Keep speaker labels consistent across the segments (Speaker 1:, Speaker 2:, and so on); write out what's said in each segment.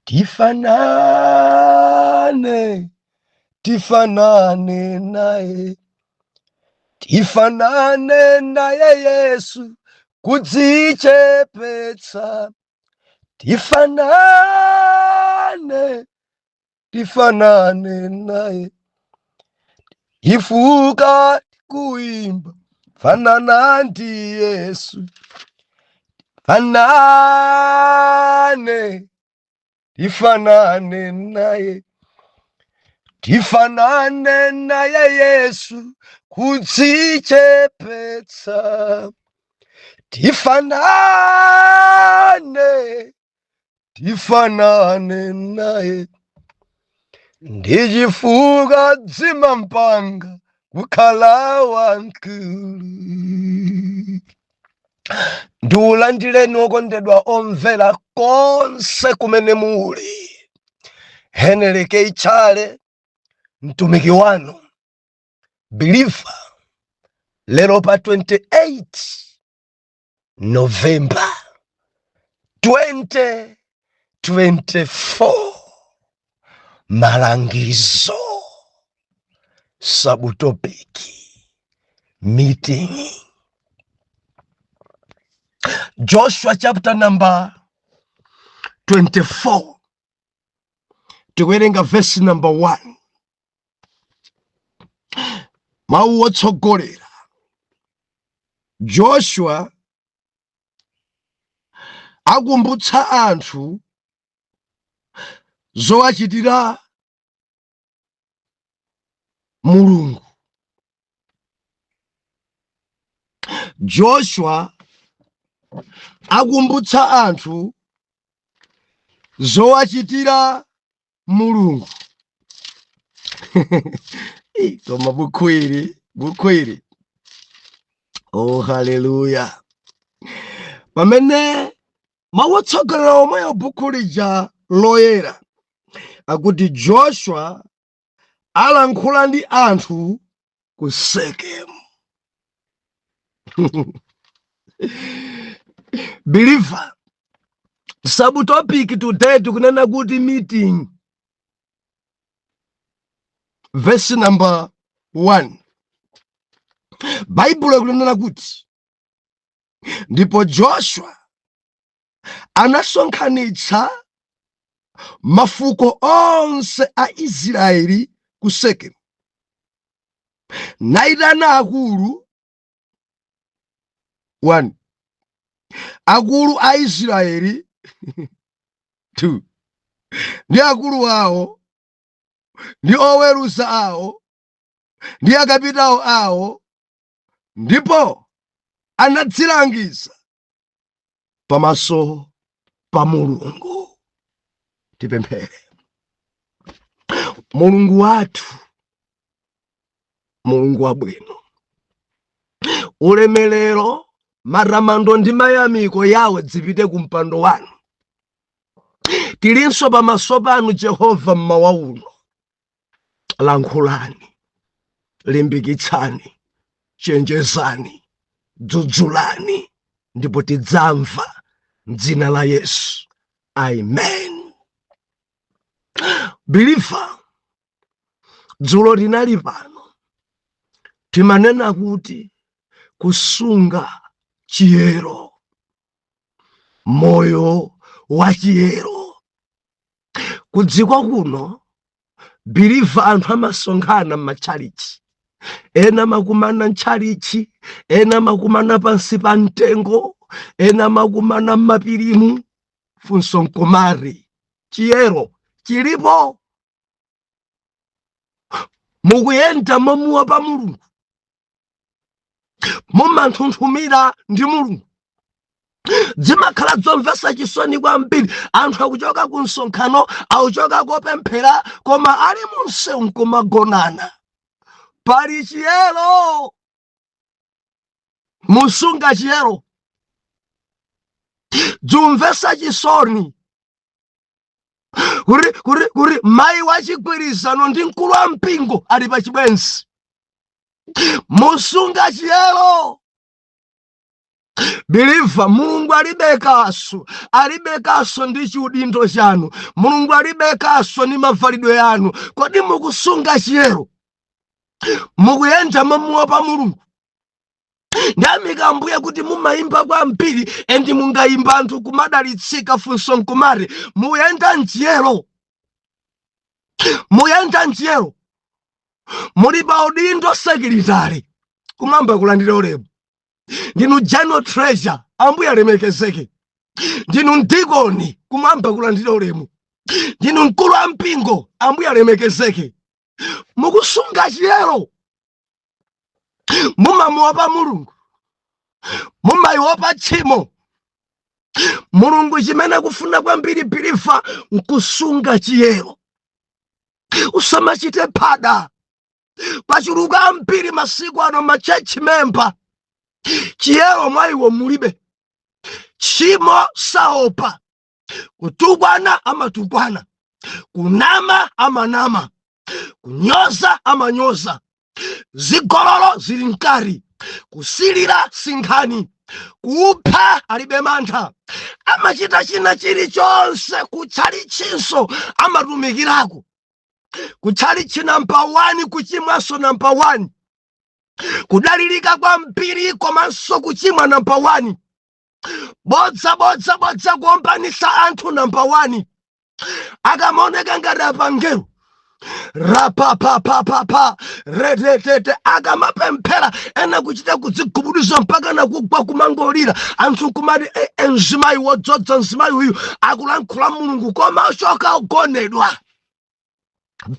Speaker 1: Tifanane, tifanane naye, tifanane naye Yesu, kudzichepetsa. Tifanane, tifanane naye, ifuka kuimba fanana ndi Yesu. Fanane, tifanane naye, tifanane naye Yesu, kudzichepetsa. Tifanane, tifanane naye, ndichifuka dzimampanga kukhala wamkulu. Ndiulandireni okondedwa omvera konse kumene muli. Henry K. Chale, mtumiki wanu believer, lero pa 28 November 2024, malangizo, subtopic meeting, Joshua chapter number 24, tikuwerenga verse number 1. Mawu otsogolera: Joshua akumbutsa anthu zowachitira Mulungu. Joshua akumbutsa anthu zowachitira Mulungu. Ih, koma bukhu ili, bukhu ili, oh haleluya! Pamene mawu otsogolera omweyo bukhu lija loyera akuti Joshua alankhula ndi anthu ku Sekemu. Believer, subtopic today tikunena kuti meeting, verse number 1. Baibulo ikunena kuti ndipo Joshua anasonkhanitsa mafuko onse a Israeli ku Sekemu, naitana akulu 1, akulu a Israeli 2, ndi akulu awo, ndi oweruza awo, ndi akapitawo awo, ndipo anadzilangiza pamaso pa Mulungu. Tipemphere. Mulungu wathu, Mulungu wabwino, ulemerero, matamando ndi mayamiko yawe dzipite ku mpando wanu. Tilinso pamaso panu Jehova mmawa uno. Lankhulani, limbikitsani, chenjezani, dzudzulani, ndipo tidzamva m'dzina la Yesu, amen. Believer, dzulo linali pano timanena kuti kusunga chiyero, moyo wa chiyero. Kudziko kuno believer, anthu amasonkhana m'matchalichi, ena makumana mtchalichi, ena makumana pansi pa mtengo, ena makumana m'mapirimu. Funso nkumati, chiyero chilipo? Mukuyenda momuopa Mulungu? Mumanthunthumira ndi Mulungu? Zimakhala zomvetsa chisoni kwambiri, anthu akuchoka ku msonkhano, akuchoka kopemphera, koma ali munsewu nkumagonana. Pali chiyero? Musunga chiyero? Zumvetsa chisoni kuti mayi wachigwirizano ndi mkulu wa mpingo ali pa chibwenzi. Musunga chiyero? Believer, Mulungu alibe kaso, alibe kaso ndi chiudindo chanu. Mulungu alibe kaso ndi mavalidwe yanu. Kodi mukusunga chiyero? Mukuyenda momuopa Mulungu? Ndayamika Ambuye kuti mumayimba kwambiri, and mungayimba anthu kumadalitsika. Funso nkumati, muyenda mchiyero? Muyenda mchiyero? Muli pa udindo secretary, kumwamba kulandira ulemu. Ndinu general treasurer, Ambuye alemekezeke. Ndinu mdikoni, kumwamba kulandira ulemu. Ndinu mkulu wa mpingo, Ambuye alemekezeke. Mukusunga chiyero? Mumamuopa Mulungu? Mumayiopa tchimo? Mulungu chimene akufuna kwambiri, believer, nkusunga chiyero. Usamachite phada. Pachuluka ambiri masiku ano ma church member, chiyero mwa iwo mulibe. Tchimo saopa, kutukwana amatukwana, kunama amanama, kunyoza amanyoza, zigololo zili mkati, kusilira sinkhani, kupha alibe mantha, amachita china chilichonse. Kutchalichinso amatumikirako, kutchalichi number 1, kuchimwanso number 1, kudalirika kwambiri komanso kuchimwa number 1, bodza, bodza, bodza, kuombanisa anthu number 1. Akamaoneka ngati apangelo, rapapapapapa, retetete, akamapemphera ena kuchita kudzigubuduza mpaka nakugwa, kumangolira. Anthu kumati, "Eh, eh, mzimayi wodzodza, mzimayi uyu akulankhula Mulungu," koma ochoka ogonedwa.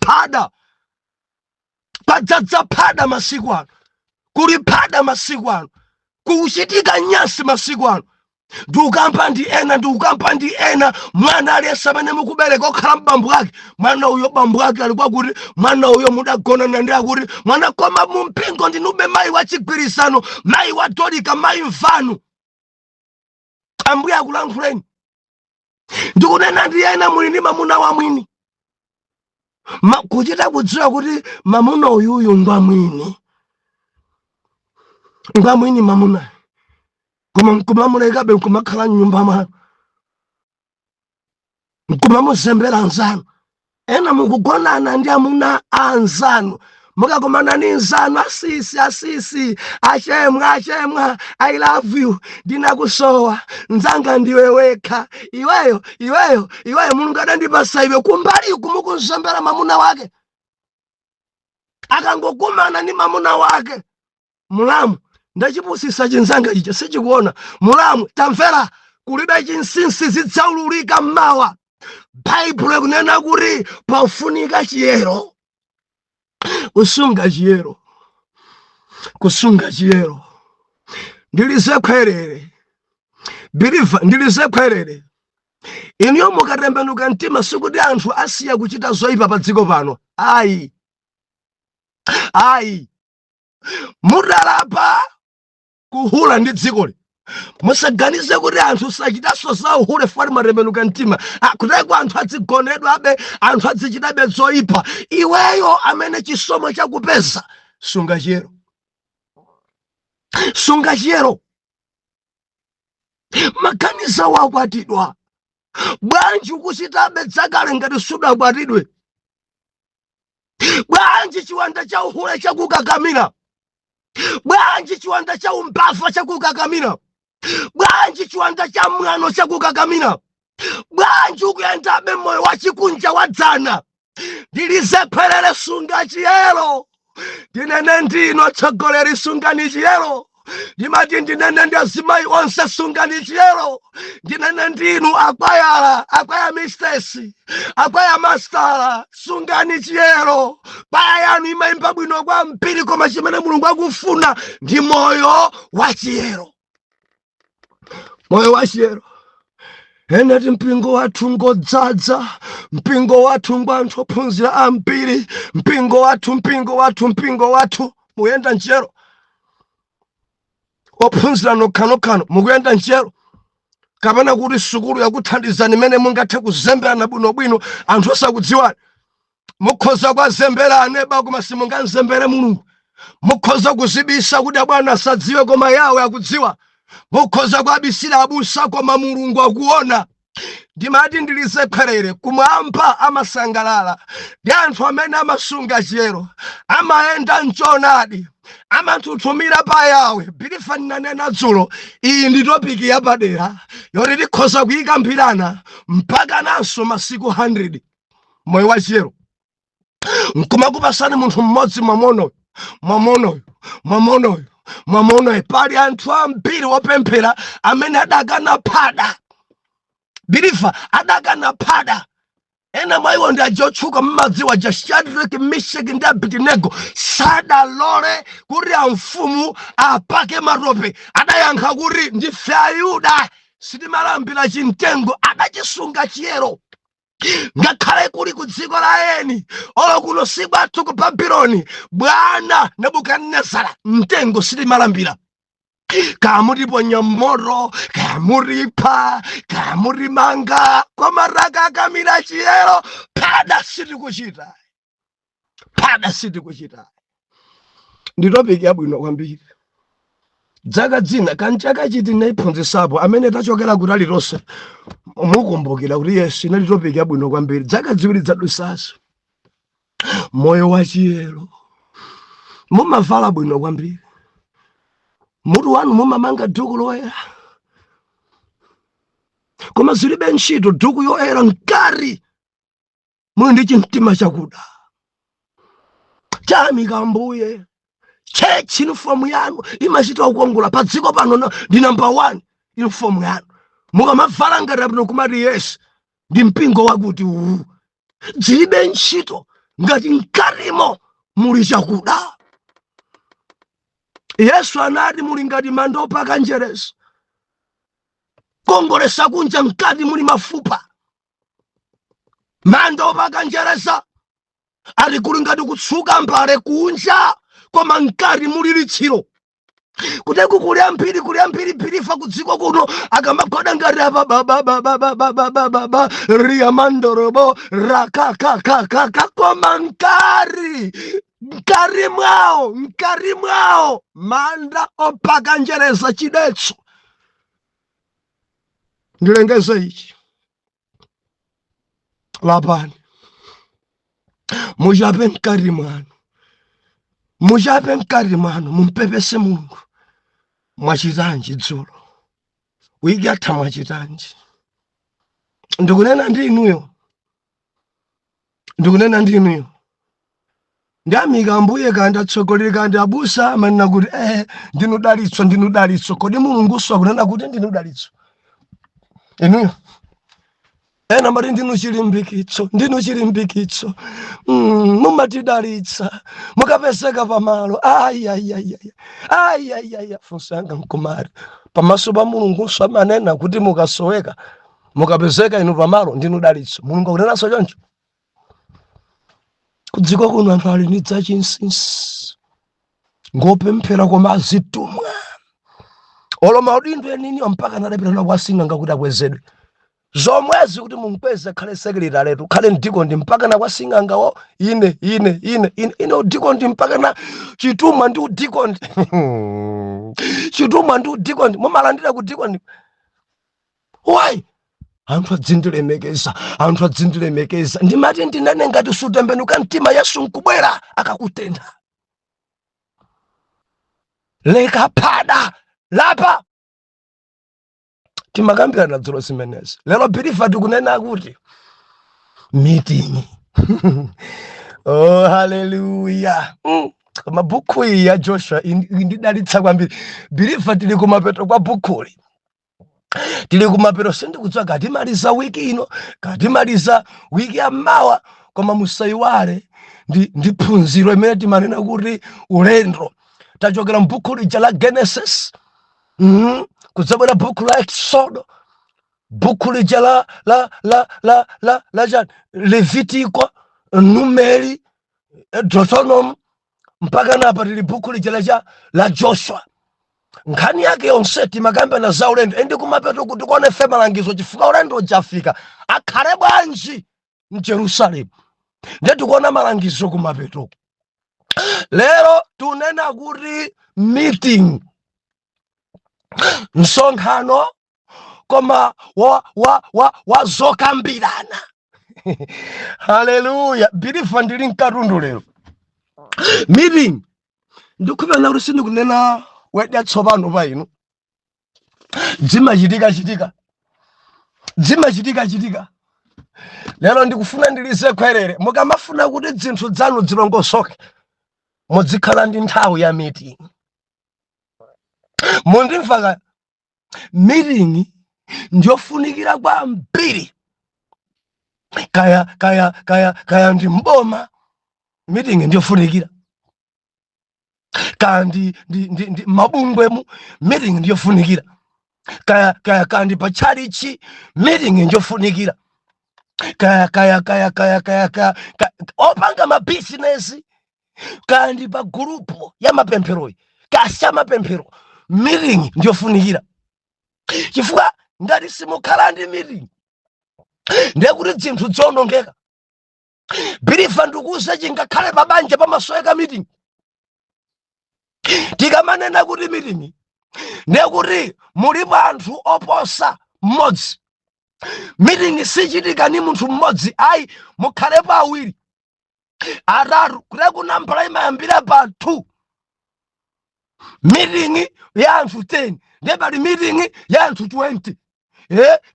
Speaker 1: Phada, padzadza phada masiku ano. Kuli phada masiku ano, kukuchitika nyasi masiku ano. Ndikukamba ndi ena, ndikukamba ndi ena. Mwana aliyense amene mukubereka okhala mbambo ake, mwana uyo bambo ake ali kwakuti, mwana uyo mudagonana ndi akuti mwana. Koma mumpingo ndinube mayi wa chigwirizano, mayi wa Dorika, mayi mfano. Ambuye akulankhuleni. Ndikunena ndi ena muli ndi mamuna wa mwini. Kuchita kudziwa kuti mamuna uyuyu ngwamwini, ngwamwini mamuna, koma nkumamulekabe, nkumakhala mnyumba mwanu, nkumamuzembera anzanu. Ena mukugonana ndi amuna a anzanu. Mukakumana ni nzanu, "Asisi, asisi, achemwa, achemwa, I love you, ndinakusowa nzanga, ndiwe wekha, iweyo, iweyo, iweyo, Mulungu adandipasa iwe." Kumbali kumukuzembera mamuna wake. Akangokumana ndi mamuna wake, "Mulamu, ndachipusisa chinzanga chicha, sichikuona." "Mulamu, tamvera, kulibe chinsinsi, zidzaululika mmawa." Baibulo ikunena kuti pafunika chiyero, kusunga chiyero, kusunga chiyero. Ndilize khwerere, believer, ndilize khwerere. Inuyo mukatembenuka mtima, sikuti anthu asiya kuchita zoyipa pa dziko pano, ayi, ayi. Mutalapa kuhula ndi dzikoli, musaganize kuti anthu sachitanso za uhule fati matembenuka mtima. Ah, kuteko anthu adzigonedwabe, anthu adzichitabe zoyipa. Iweyo amene chisomo chakupeza, sunga chiyero, sunga chiyero. Maganiza wakwatidwa, bwanji ukuchitabe dzakale ngati sudakwatidwe? Bwanji chiwanda cha uhule chakukakamira? Bwanji chiwanda cha umbava chakukakamira? Bwanji chiwanda cha mwano chakukakamira? Bwanji ukuyendabe moyo wa chikunja wadzana? Ndilize khwerere, sunga chiyero. Ndinene ndino atsogoleri, sungani chiyero. Ndimati ndinene ndi azimayi onse, sungani chiyero. Ndinene ndinu akwayala, akwaya mistress, akwaya mastala, sungani chiyero. Kwaya yanu imayimba bwino kwambiri, koma chimene Mulungu akufuna ndi moyo wa chiyero, moyo wa chiyero. Enati mpingo wathu ngodzaza, mpingo wathu ngwa anthu ophunzira ambiri, mpingo wathu, mpingo wathu, mpingo wathu. Muyenda mchiyero? Ophunzira nokhanokhanO mukuyenda mchiyero, kapena kuti sukulu yakuthandizani imene mungathe kuzemberana bwinobwino anthu osakudziwani? Mukhoza kwazembera aneba, koma simunganzembere Mulungu. Mukhoza kuzibisa kuti abwana asadziwe, koma Yawe akudziwa. Mukhoza kuabisira abusa, koma Mulungu akuona. Ndimati ndilize khwerere, kumwamba amasangalala ndi anthu amene amasunga chiyero, amayenda mchoonadi, amathuthumira pa Yawe. Believer, ndinanena dzulo, iyi ndi topic yapadera yoti tikhoza kuyikambirana mpaka nanso masiku 100. Moyo wa chiyero, nkumakupasani munthu mmodzi, mwamonoyo, mwamonoyo, mwamonoyo, mwamonoyo. Pali anthu ambiri opemphera amene adakana phada. Believer, adakana phada. Ena mwa iwo ndi aja otchuka, mmadziwa ja Shadrach, Meshach ndi Abednego. Sadalole kuti amfumu apake matope. Adayankha kuti, "Ndife Ayuda, sitimalambira chimtengo." Adachisunga chiyero ngakhale kuli ku dziko la eni, olo kuno sikwathu ku Babuloni. Bwana Nebukadinezara, mtengo sitimalambira. Kamutiponya moto, kamutipha, kamutimanga, koma takakamira chiyero. Phada sitikuchita, phada sitikuchita. Ndi topic yabwino kwambiri. Dzaka dzina kanchaka chiti naiphunzisapo, amene tachokera kutali tonse mukumbukira kuti yes, inali topic yabwino kwambiri, dzaka 2 zadusazo. Moyo wa chiyero, mumavala bwino kwambiri, mutu wanu mumamanga duku loyera, koma zilibe ntchito duku yoyera mkati muli ndi chimtima chakuda. Chamika Ambuye, church uniform yanu imachita kukongola pa dziko pano, ndi number one uniform yanu. Mukamavala ngati abwino, kumati, "Yes, ndi mpingo wakuti uwu." Zilibe ntchito ngati mkatimo muli chakuda. Yesu anati, "Muli ngati manda opaka njereza, kongolesa kunja, mkati muli mafupa." Manda opaka njereza ali kuli ngati kutsuka mbale kunja, koma mkati muli litsiro. Kuteku kuli ambiri, kuli ambiri, believer, ku dziko kuno akamagwada ngati apa, babababababababa riamandorobo rakakakakaka, koma mkati, mkati mwawo, mkati mwawo manda opaka njereza, chidetso. Ndilengeze ichi, lapani, muchape mkati mwanu, muchape mkati mwanu, mumpepese Mulungu. Mwachitanji dzulo, wiki yatha? Mwachitanji? Ndikunena ndi inuyo, ndikunena ndi inuyo. Ndiyamika Ambuye, kandi atsogoleri, kandi abusa amanena kuti, "Ndinu dalitso, ndinu dalitso." Kodi Mulunguso akunena kuti ndinu dalitso inuyo? Ena mati, "Ndinu chilimbikitso, ndinu chilimbikitso, mumatidalitsa mukapezeka pamalo." Ayayayaya, ayayaya. Funso yanga nkumati, pamaso pa Mulungunso amanena kuti mukasoweka, mukapezeka inu pamalo, ndinu dalitso? Mulungu akunenanso choncho? Kudziko kuno anthu ali ndi zachinsinsi, ngopemphera koma azitumwa, olo maudindo eniniwa mpaka nadapita kwasing'anga kuti akwezedwe. Zomwezi kuti mumkweze khale secretary, khale mdikondi, mpaka na kwasing'angawo. Ine, ine, ine, ine, ine udikondi, mpaka na chitumwa ndi udikondi, chitumwa ndi udikondi mumalandira ku dikondi. Why? Anthu adzindilemekeza, anthu adzindilemekeza. Ndimati ndinene, ngati sutembenuka mtima, Yesu nkubwera akakutentha. Leka phada, lapa. Timakambirana dzulo zimenezi. Lero, believer, tikunena kuti meeting. Oh, haleluya! Koma bhuku iyi ya Joshua indidalitsa kwambiri. Believer, tili kumapeto kwa bhukhuli, tili kumapeto. Sindikudziwa katimaliza wiki ino, katimaliza wiki ya mawa, koma musayiwale ndi phunziro imene timanena kuti ulendo. Tachokera m'buku lija la Genesis, kudzabwera buku la Exodo, buku lija la chani, Levitico, Numeri, Deuteronomy, mpaka napa tili buku lija la Joshua. Nkhani yake yonse timakambana za ulendo, and kumapeto kuti kuone ife malangizo, chifukwa ulendo ujafika akhale bwanji mJerusalemu. Ndiye tikuona malangizo kumapeto. Lero tunena kuti meeting. Msonkhano koma wa zokambirana. Haleluya! Believer, ndili mkatundu lero. Meeting, ndikukhulupirira kuti sindikunena word yatsopano pa inu. Zimachitika chitika, zimachitika chitika. Lero ndikufuna ndilize khwerere. Mukamafuna kuti zinthu zanu zilongosoke, muzikhala ndi nthawi ya meeting. Mundimva ka? Meeting ndiyofunikira kwambiri. Kaya ndi mboma, meeting ndiyofunikira. Kaya ndi mabungwemu, meeting ndiyofunikira. Kaya ndi pa chalichi, meeting ndiyofunikira. Kaya opanga mabizinesi, kaya ndi pa gulupu ya mapempheroyi, kaya si mapemphero, meeting ndiyofunikira. Chifukwa ngati simukhala ndi meeting, ndiye kuti zinthu zionongeka. Believer, ndikuuze, chingakhale pa banja pamasoweka meeting. Tikamanena kuti meeting, ndiye kuti mulipo anthu oposa mmodzi. Meeting sichitika ni munthu mmodzi ayi, mukhalepo awiri, atatu, kuti kunambala imayambira pa 2. Meeting ya anthu 10, ndiye pali meeting ya anthu 20,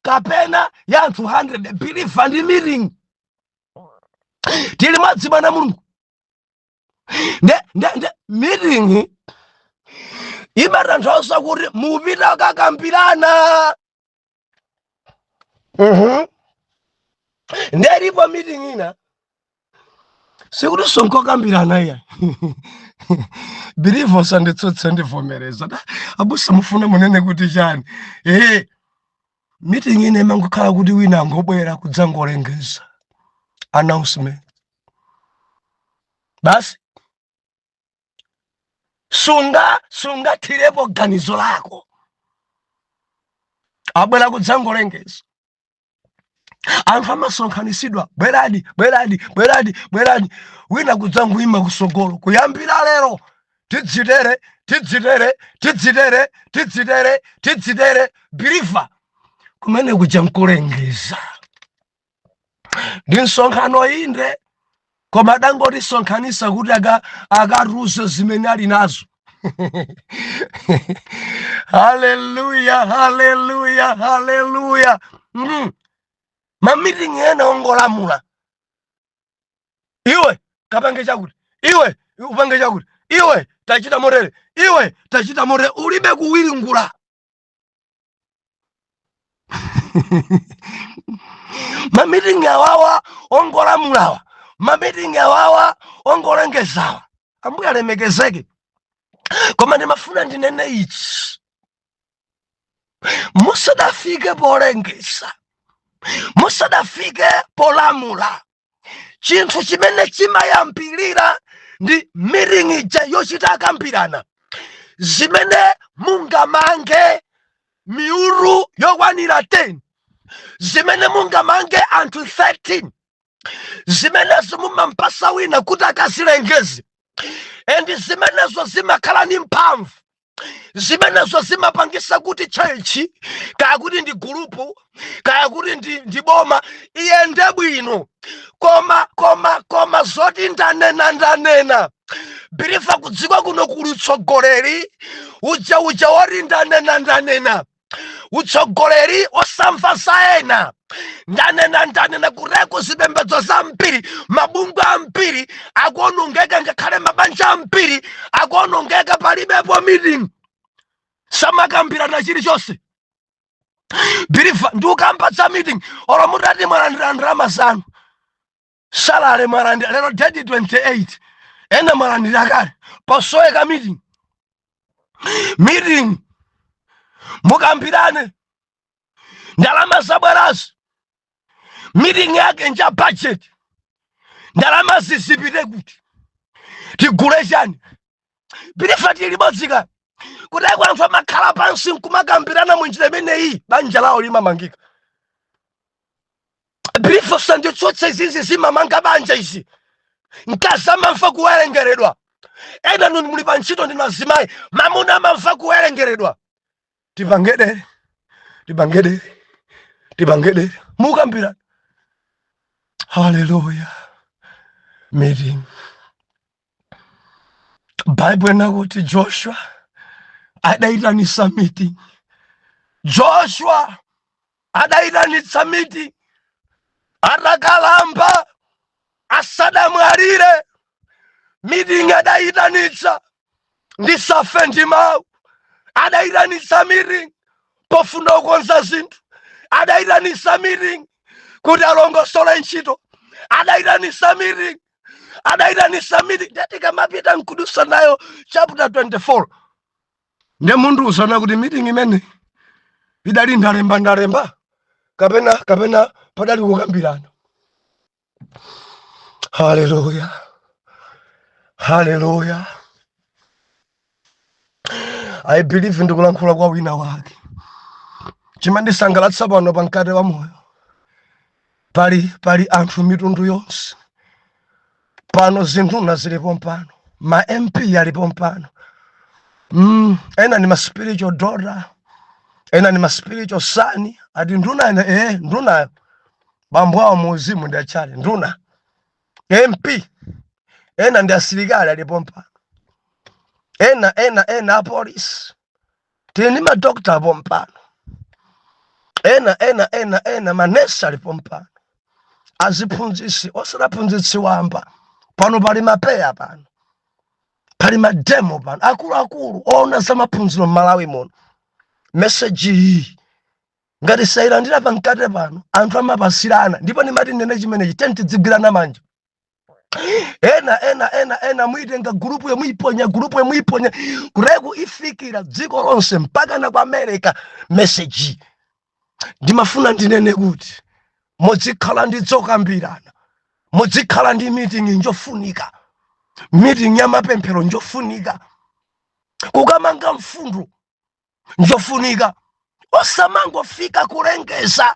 Speaker 1: kapena ya anthu 100. Believer, ndi meeting. Tili madzi, mwana Mulungu. Nde meeting imatanthauza kuti mupita kakambirana. Ndelipo meeting ina sikuti sonkokambirana iya. Believer, usanditsutse, ndivomereza. Abusa, mufuna munene kuti chani? Meeting ine imangokhala kuti wina angobwera kudzangolengeza, announcement basi. Sungathirepo ganizo lako, abwera kudzangolengeza. Anthu amasonkhanitsidwa, "Bwerani, bwerani, bwerani, bwerani." Wina kudzangoyima kusogolo, "Kuyambira lero tidzitere, tidzitere, tidzitere, tidzitere, tidzitere." Believer, kumene kuja nkulengeza. Ndi msonkhano inde, koma adangotisonkhanisa kuti akatiuze zimene ali nazo. Haleluya, haleluya, haleluya! Mameeting ena ongolamula, "Iwe kapange chakuti, iwe upange chakuti, iwe tachita motere, iwe tachita motere." Ulibe kuwiringula. Mameeting awawa ongolamulawa, mameeting awawa ongolengezawa, Ambuye alemekezeke. Koma ndimafuna ndinene ichi: musadafike polengeza, musadafike polamula, chinthu chimene chimayambirira ndi meeting ija yochita akambirana zimene mungamange miulu yokwanira 10, zimene mungamange anthu 13, zimenezo mumampasa wina kuti akazilengeze. And zimenezo zimakhala ni mphamvu. Zimenezo zimapangisa kuti church, kaya kuti ndi gulupu, kaya kuti ndi boma, iyende bwino. Koma zoti ndanena, ndanena, believer, kudziko kuno kuli utsogoleri uja uja woti ndanena, ndanena, utsogoleri osamva za ena. Ndanena, ndanena. Kureko zipembedzo zambiri, mabungwe ambiri akuonongeka, ngakhale mabanja ambiri akuonongeka. Palibepo meeting, samakambirana chilichonse. Believer, ndikukamba za meeting. Olo mutati mwalandira ndalama zanu, salary mwalandira lero date 28, ena mwalandira kale, pasoweka meeting. Meeting mukambirane ndalama zabwerazi. Meeting yake nja budget, ndalama zizipite kuti, tigule chani. Believer, tili limodzi kuti anthu amakhala pansi nkumakambirana munjira imeneyi, banja lawo limamangika. Believer, sanditsutse, izizi zimamanga banja izi. Mkazi amamva kuwerengeredwa. Ena nuni muli pa ntchito, ndinu azimayi, mamuna amamva kuwerengeredwa. Tipangedere, tipangedere, tipangedere, mukambirana. Haleluya! Meeting. Bible inakuti Joshua adayitanisa meeting. Joshua adayitanitsa meeting atakalamba, asadamwalire. Meeting adayitanitsa. Ndisafe ndi mawu. Adayitanitsa meeting pofuna kukonza zinthu. Adayitanitsa meeting kuti alongosole ntchito. Adayitanitsa meeting, adayitanitsa meeting. Ndatikamapita nkudusa nayo chapter 24, nde munthu usana kuti meeting imene idali ndalemba ndalemba kapena padali kukambirana. Haleluya, haleluya! I believe ndikulankhula kwa wina wake. Chimandisangalatsa pano pa Mkate wa Moyo pali anthu mitundu yonse pano. Zinduna zilipo mpano, ma MP alipo mpano, ena ni ma spiritual daughter, ena ni ma spiritual son. Ati nduna ene, ndunayo bambo awo muuzimu ndi achale nduna, MP. Ena ndi asilikali alipo mpano, ena apolisi. Tili ndi madokta apo mpano, ena manesi alipo mpano, aziphunzitsi, osadaphunzitsi wamba pano. Pali mapeya pano, pali mademo pano, akuluakulu oona za maphunziro m'Malawi muno. Message iyi ngati sayilandira pamkate pano, anthu amapasirana. Ndipo ndimati ndene chimenechi teni tidzigwirana manja. Ena muitenga group yemuiponya, group yemuiponya kureku, ifikira dziko lonse mpaka na ku America. Message ndimafuna ndinene kuti muzikhala ndi zokambirana, muzikhala ndi meeting. Njofunika meeting ya mapemphero, njofunika kukamanga mfundo, njofunika osamangofika kulengeza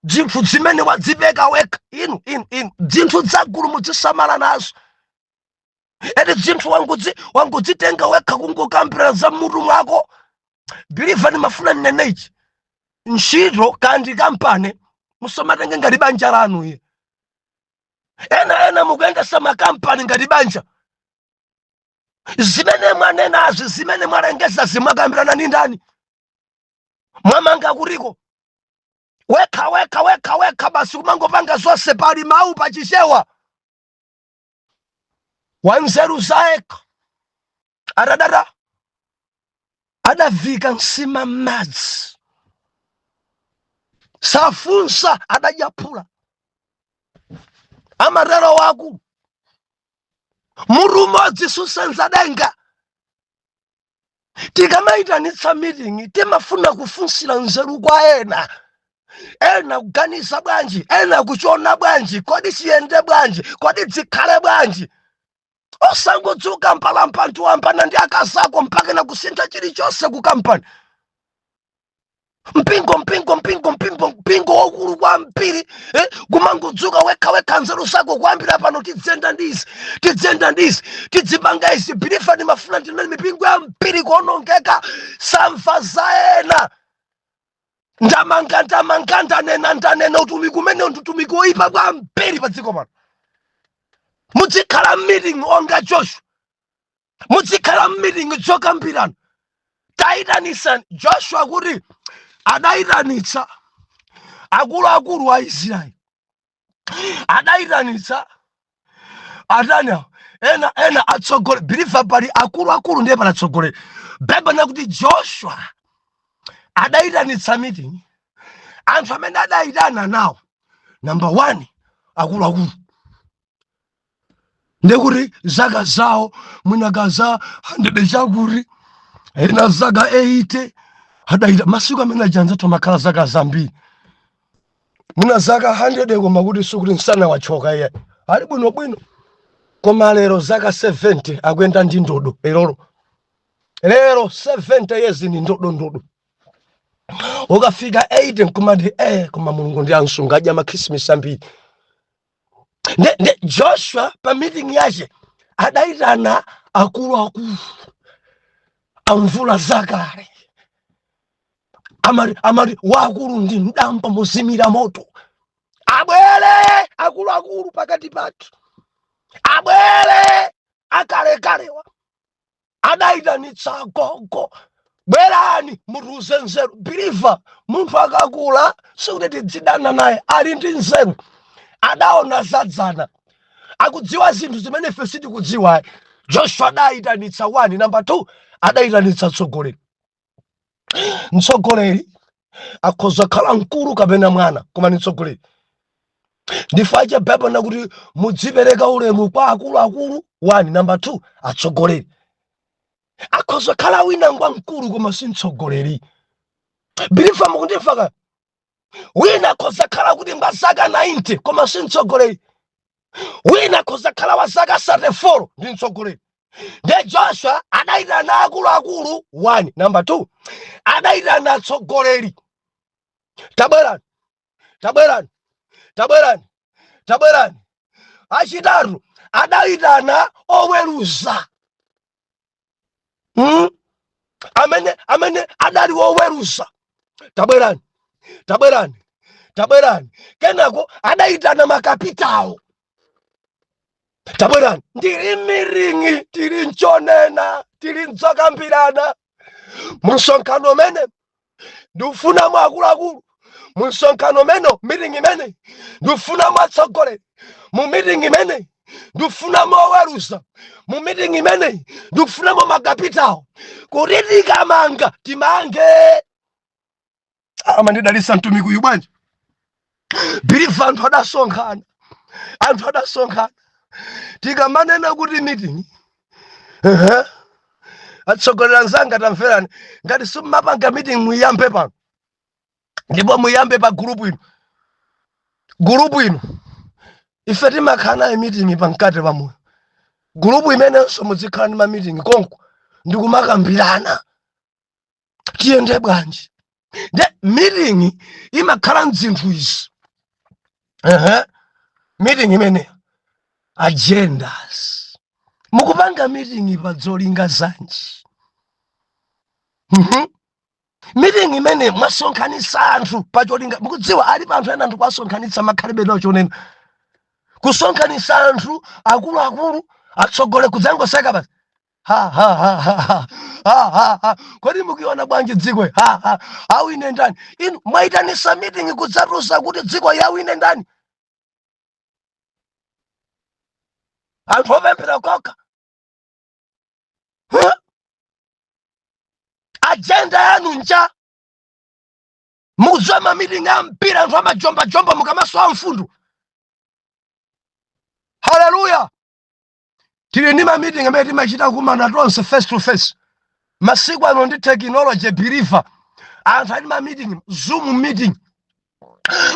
Speaker 1: zinthu zimene wadzipeka wekha. Inu, inu, inu, zinthu zagulu muzisamala nazo. Eti zinthu wangudzitenga wekha, kungokambirana za mutu mwako. Believer, ndimafuna ndinenechi: ntchito kandi kampani musamatenge ngati banja lanu iye. Ena mukuyendesa makampani ngati banja. Zimene mwanenazi, zimene mwalengeza, zimwakambirana ni ndani? Mwamanga kuriko? Wekha wekha wekha wekha basi, kumangopanga zonse. Pali mawu pachichewa: wanzeru zayekha atadata adavika nsima m'madzi, safunsa adajaphula. Amatero wakulu. Mutu umodzi susenza denga. Tikamayitanitsa meeting, timafuna kufunsira nzeru kwa ena. Ena kuganiza bwanji? Ena kuchiona bwanji? Kodi chiyende bwanji? Kodi dzikhale bwanji? Osangodzuka mpalampantu wambana ndi akazako mpaka na kusintha chilichonse ku kampani, mpingo, mpingo, mpingo, mpingo, mpingo waukulu kwambiri, kumangodzuka wekha wekha, nzeru zako, kuyambira pano tidzenda ndizi, tidzenda ndizi, tidzipanga izi. Believer, ndimafuna ndinene, mipingo yambiri kuonongeka, samva za ena. Ndamanga, ndamanga, ndanena, ndanena. Utumiki umene ndi utumiki woyipa kwambiri pa dziko pano. Muzikhala meeting onga Joshua, muzikhala meeting zokambirana. Tayitanitsani. Joshua kuti adayitanitsa akuluakulu a Israeli, adayitanitsa atani awo? Ena atsogole. Believer, pali akuluakulu ndiye pali atsogoleri. Baibulo nakuti Joshua adayitanitsa meeting. Anthu amene adayitana nawo, number one, akuluakulu, ndekuti zaka zawo mwinaka za 100 chakuti, ena zaka 80 adaita. Masiku amene ajanzathu amakhala zaka zambiri, mwina zaka 100, koma kuti sikuti msana wachoka iye, ali bwinobwino. Koma lero zaka 70 akuyenda ndi ndodo. Lerolo, lero 70 years ni ndodo ndodo. Ukafika 80 nkumati koma Mulungu ndi ansunga, adya makhrisimisi ambiri. Nde Joshua pa meeting yace adayitana akuluakulu amvula zakale. Amati wakulu ndi mdambo muzimira moto. Abwere akuluakulu pakati pathu, abwere akalekalewa. Adayitanitsa agogo, "Bwerani mutiuze nzeru." Believer, munthu akakula sikuti tidzidana naye, ali ndi nzeru, adaona zadzana, akudziwa zinthu zimene ife sitikudziwa. Joshua adayitanitsa 1. Number 2, adayitanitsa mtsogoleri. Mtsogoleri akhoza khala mkulu kapena mwana, koma ni mtsogoleri. Ndifache Baibulo nakuti mudzipereka ulemu kwa akuluakulu, 1. Number 2, atsogoleri. Akhoza khala wina ngwa mkulu koma si mtsogoleri. Believer, mukundimva ka? Wina akhoza khala kuti ngwa zaka 90 koma si mtsogoleri. Wina akhoza khala wa zaka 34, ndi mtsogoleri. Ndiye Joshua adayitana akuluakulu, 1. Number 2, adayitana atsogoleri. "Tabwerani, tabwerani, tabwerani, tabwerani." Achitatu, adayitana oweruza. Amene adali woweruza, "Tabwerani, tabwerani, tabwerani." Kenako adayitana makapitawo, "Tabwerani, ndili meeting, tili nchonena, tili nzokambirana mu msonkhano umene ndikufunamo akuluakulu, mu msonkhano umene, meeting imene ndikufunamo atsogoleri, mu meeting imene ndikufunamo oweruza, mu meeting imene ndikufunamo makapitawo, kuti tikamanga timange." Amandidalisa mtumiki uyu bwanji? Believer, anthu adasonkhana, anthu adasonkhana. Tikamanena kuti meeting, atsogoleri anzanga, tamverani, ngati simmapanga meeting, muyambe pano, ndipo muyambe pa group ino. Group ino ife timakhala nayo meeting pamkate pamoyo. Group imenenso muzikhala ndi ma meeting konko, ndikumakambirana tiyende bwanji. Nde meeting imakhala mzinthu izi. Meeting imeneyo, agendas. Mukupanga meeting pa zolinga zanji? Meeting imene mwasonkhanitsa anthu pacholinga, mukudziwa ali pa anthu ena, anthu kwasonkhanitsa makhalibe nawo chonena. Kusonkhanitsa anthu akuluakulu, atsogole, kudzangoseka basi, "Ha ha ha ha ha ha ha ha, kodi mukuiona bwanji dziko? Ha ha, awine ndani?" Inu mwayitanisa meeting kudzatusa kuti dziko yawine ndani? Anthu opemphera kokha. Huh? Agenda yanu nja? Mukudziwa ma meeting a mpira, anthu amajombajomba mukamasowa mfundu. Haleluya! Tili ndi ma meeting amene timachita kumana tonse face to face. Masiku ano ndi technology, believer, anthu ali ma meeting, Zoom meeting,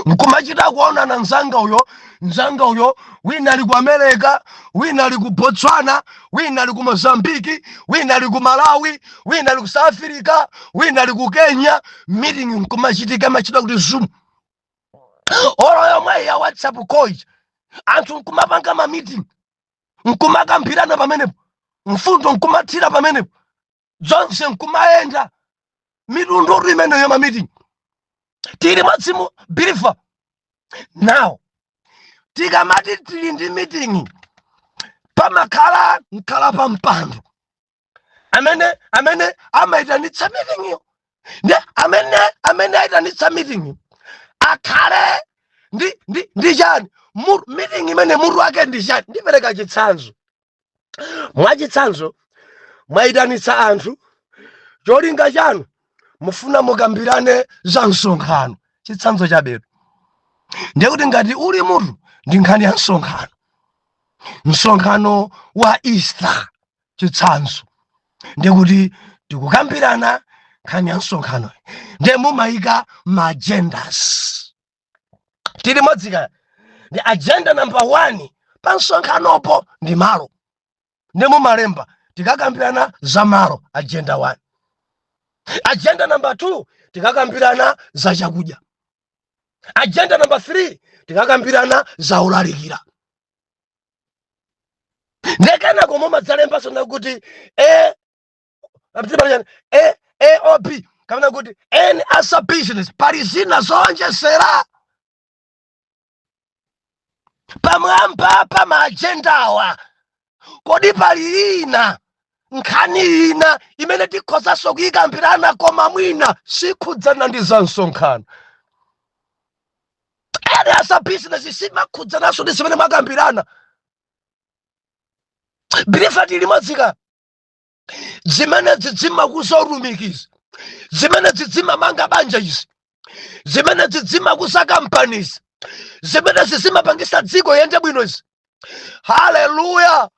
Speaker 1: nkumachita kuonana, mzanga uyo, mzanga uyo, wina ali ku America, wina ali ku Botswana, wina ali ku Mozambiki, wina ali ku Malawi, wina ali ku South Africa, wina ali ku Kenya. Meeting nkumachitika, machita kuti Zoom olo yomwe ya WhatsApp call, anthu nkumapanga ma meeting, nkumakambirana pamenepo, mfundo nkumathira pamenepo, zonse nkumayenda. Mitundu imeneyo ma meeting tili mwadzimu. Believer, now tikamati tili ndi meeting, pamakhala mkhala pa mpando amene amayitanitsa meeting iyo. Ndi amene ayitanitsa meeting akhale ndi chani? Meeting imene mutu wake ndi chani? Ndipereka chitsanzo. Mwachitsanzo, mwayitanitsa anthu, cholinga chanu mufuna mukambirane za msonkhano. Chitsanzo chabetu. Ndiye kuti ngati uli mutu ndi nkhani ya msonkhano, msonkhano wa Easter, chitsanzo, ndiye kuti tikukambirana nkhani ya msonkhano, ndiye mumayika ma agendas. Tili modzika? Ndi agenda number 1 pa msonkhanopo ndi malo. Ndi mumalemba, "Tikakambirana za malo," agenda 1. Agenda number 2, tikakambirana za chakudya. Agenda number 3, tikakambirana za ulalikira. Ndekenako mumadzalembaso nakuti a AOB Kapena kuti any other business, pali zina zowonjezera pamwamba pa ma agenda awa? Kodi pali ina, nkhani ina imene tikhozanso kuyikambirana, koma mwina sikhudzana ndi za msonkhano? Any other business simakhudzananso ndi zimene mwakambirana. Believer, tili limodzi? Zimene zimakuza utumikizi, zimene zimamanga banja izi, zimene zimakuza kampanizi, zimene zimapangisa dziko yende bwino izi. Haleluya!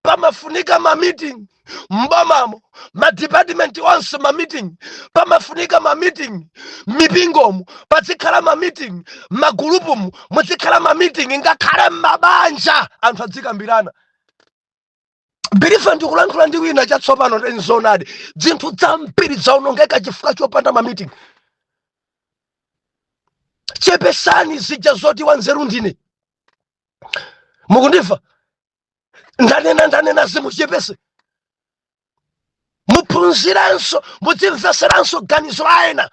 Speaker 1: Pamafunika ma meeting mbomamo, ma department onse ma meeting. Pamafunika ma meeting mipingomo, pazikhala ma meeting magulupumu, muzikhala ma meeting ngakhale m'mabanja, anthu adzikambirana. Believer, ndikulankhula ndi wina chatsopano. Nzoonadi, zinthu zambiri zaonongeka chifukwa chopanda ma meeting. Chepesani zija zoti wanzeru ndine. Mukundimva? Ndanena, ndanena, zimuchepese, muphunzirenso, mudzimveseranso ganizo la ena.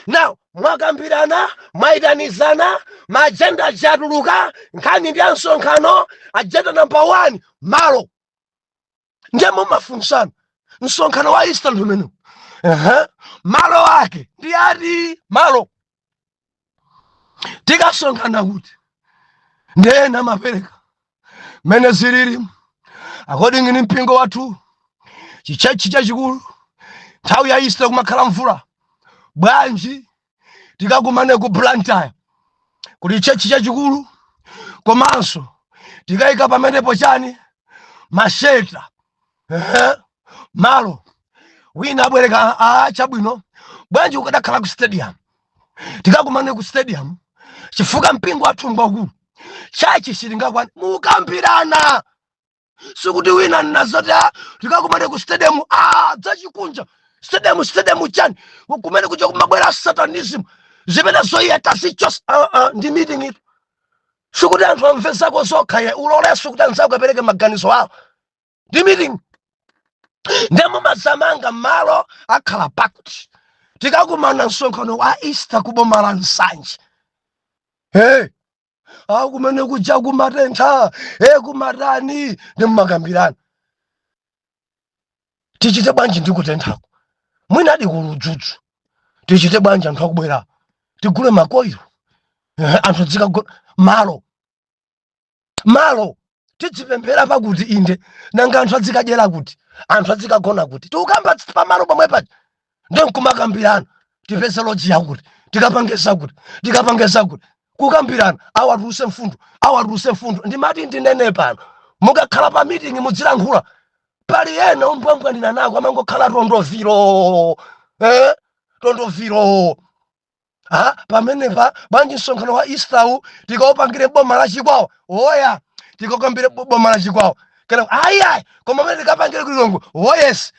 Speaker 1: Now mwakambirana, mwayitanizana, ma agenda ajatuluka, nkhani ndi msonkhano. Agenda number one, malo. Ndiye mumafunsana, msonkhano wa Easter ndi umenewu. Malo ake ndi ati? Malo tikasonkhana kuti? Ndena amapereka mene zilili according ni mpingo wathu, chi church chachikulu, nthawi ya Easter kumakhala mvula. Bwanji tikakumane ku Blantyre kuti church chachikulu, komanso tikayika pamenepo chani, ma shelter? Ehe. Malo wina abwereka, a chabwino, bwanji ukadakhala ku stadium? Tikakumane ku stadium chifukwa mpingo wathu ngwakulu, church sitingakwane. Mukambirana, sikuti wina nazoti, "Ah, tikakumane ku stadium, ah, dzachikunja stadium, stadium chani, kumene kuja kumabwera satanism, zimene zoiye tazichos." Ndi meeting itu, sikuti anthu amve zako zokha ye, ulolenso kuti anzako apereke maganizo awo. Ndi meeting. Ndemo mazamanga malo akhala pakuti tikakumana msonkhano wa Easter kuboma la Nsanje. Hey, akumene kuja kumatentha e kumatani, ndi mmakambirana, tichite bwanji ndi kutenthako? Mwina adi kuludzudzu, tichite bwanji? Anthu akubwera, tigule makoiro? Anthu dzikagona malo, malo tidzipemphera pakuti? Inde, nanga anthu adzikadyera kuti? Anthu adzikagona kuti? Tikukamba pamalo pomwe paja, ndi nkumakambirana, tipeze lodge yakuti, tikapange zakuti, tikapange zakuti, kukambirana, awatuluse mfundo, awatuluse mfundo. Ndimati ndinene pano, mukakhala pa meeting mudzilankhula. Pali ena ombwambwanira nako, amangokhala tondoviro, eh? Tondoviro. Ha, pamenepa bwanji msonkhano wa Easter tikaupangire boma la Chikwawa? Oya, tikakambire boma la Chikwawa kana ayi ayi, koma pamene tikapangire kulilongo. Oh yes,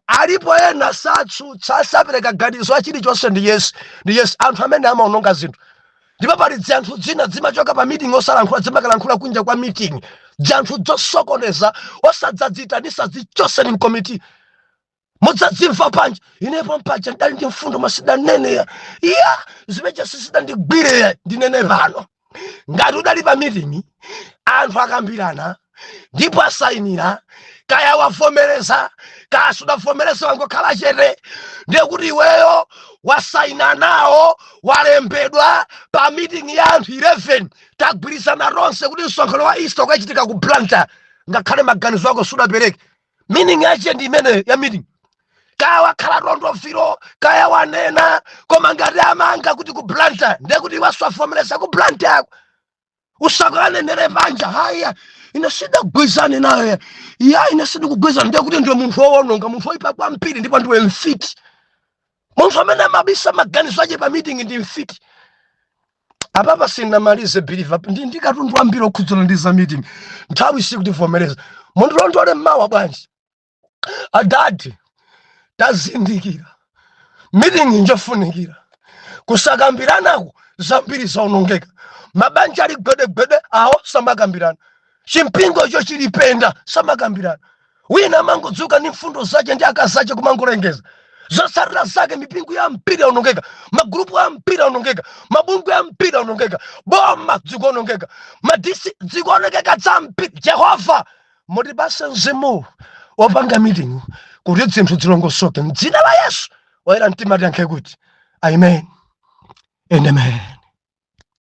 Speaker 1: alipo ena satsutsa, sapereka ganizo, achilichonse ndi yes, ndi yes. Anthu amene amaononga zinthu. Ndipo pali zanthu zina zimachoka pa meeting osalankhula, zimakalankhula kunja kwa meeting, zanthu zosokoneza, osadzadzitanisa, zichoseni mkomiti, mudzadzimva panja. Inepo mpaja ndali ndi mfundo masidanene ya iya, zimeja sisidandigwire. Ndinene pano, ngati udali pa meeting, anthu akambirana ndipo asayinira, kaya wavomereza kaya sudavomereza, wangokhala chete, ndiye kuti iweyo wasayina nawo, walembedwa pa meeting ya anthu 11. Tagwirizana tonse kuti msonkhano wa Easter ukachitika ku Blantyre, ngakhale maganizo ako sudapereke. Meaning yache ndi imeneyo ya meeting. Kaya wakhala tondoviro, kaya wanena, koma ngati amanga kuti ku Blantyre, ndiye kuti iwaso avomereza ku Blantyre yako. Usakanenere panja, "Haya, ine sidagwizane naye ya, ine sindikugwizana." Ndiye kuti ndiwe munthu wowononga, munthu woyipa kwambiri, ndipo ndiwe mfiti. Munthu amene amabisa maganizo ache pa meeting ndi mfiti. Apapa sindinamalize, believer, ndi katundu ambiri okhudzana ndi za meeting, nthawi sikutivomereza. Mundilondole mmawa bwanji? Adadi, tazindikira meeting njofunikira. Kusakambiranako zambiri zaonongeka. Mabanja ali gwedegwede, awo samakambirana. Chimpingo icho chilipenda, samakambirana. Wina amangodzuka ndi mfundo zace ndi akazi ace kumangolengeza. Zotsatira zake, mipingo ya mpira yaonongeka, magrupu a mpira yaonongeka, mabungwe a mpira yaonongeka, boma zikuonongeka, madisi zikuonongeka za mpira. Jehova, mutipase mzimu wopanga meeting kuti zinthu zilongosoke, mdzina la Yesu. Oyera mtima tiyankhe kuti amen and amen.